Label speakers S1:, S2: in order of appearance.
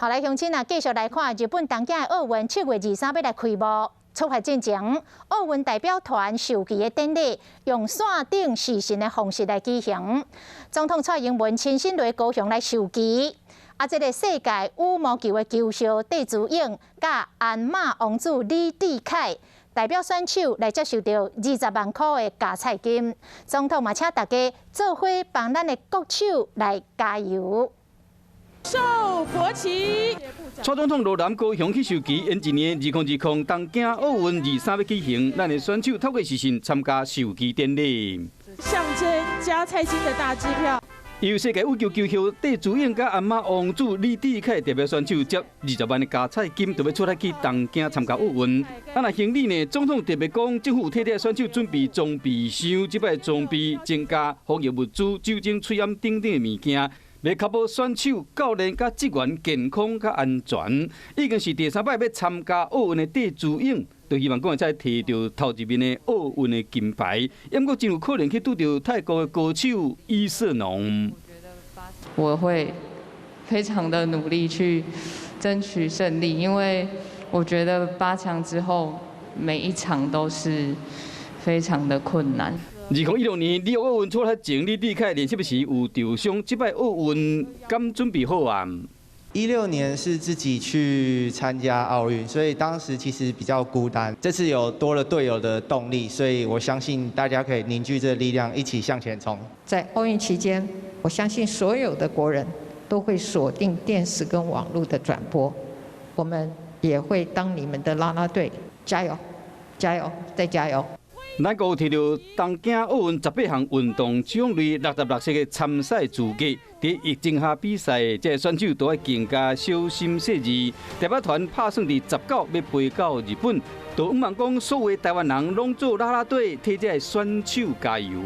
S1: 好，來鄉親啊，繼續來看日本東京的奧運，7月23欲來開幕。出發進前，奧運代表團授旗的典禮用線頂視訊的方式來舉行。總統蔡英文親身來高雄來授旗。啊，這个世界羽毛球的球後戴資穎，佮鞍馬王子李智凱代表選手來接受著20萬箍的加菜金。總統嘛，請大家做伙幫咱的國手來加油。
S2: 授國旗。
S3: 蔡總統落南高雄去授旗，因一年2020東京奧運23欲舉行，咱的選手透過視訊參加授旗典禮。
S2: 象徵加菜金的大支票。
S3: 由世界羽球球后戴資穎佮鞍馬王子李智凱代表選手接20萬的加菜金，就欲出來去東京參加奧運。啊，若行禮呢？總統特別講，政府替這選手準備裝備箱，這擺裝備增加防疫物資、酒精、喙罨等等的物件，欲確保選手、教練佮職員健康佮安全。已經是第三擺欲參加奧運的戴資穎，就希望講會使提著頭一面的奧運的金牌，毋過真有可能去拄著泰國的高手伊瑟農。
S4: 我會非常的努力去爭取勝利，因為我覺得8強之後每一場都是非常的困難。
S3: 2016年里約奧運出來前，李智凱練習時有受傷，這擺奧運敢準備好啊？
S5: 16年是自己去參加奧運，所以當時其實比較孤單。這次有多了隊友的動力，所以我相信大家可以凝聚這個力量，一起向前衝。
S6: 在奧運期間，我相信所有的國人都會鎖定電視跟網絡的轉播，我們也會當你們的啦啦隊，加油，加油，再加油！
S3: 咱閣有提著東京奧運18項運動種類66席的參賽資格，佇疫情下比賽，這个選手都愛更加小心細緻。代表團拍算佇19欲飛到日本，就向望講所有台灣人攏做啦啦隊，替這个選手加油。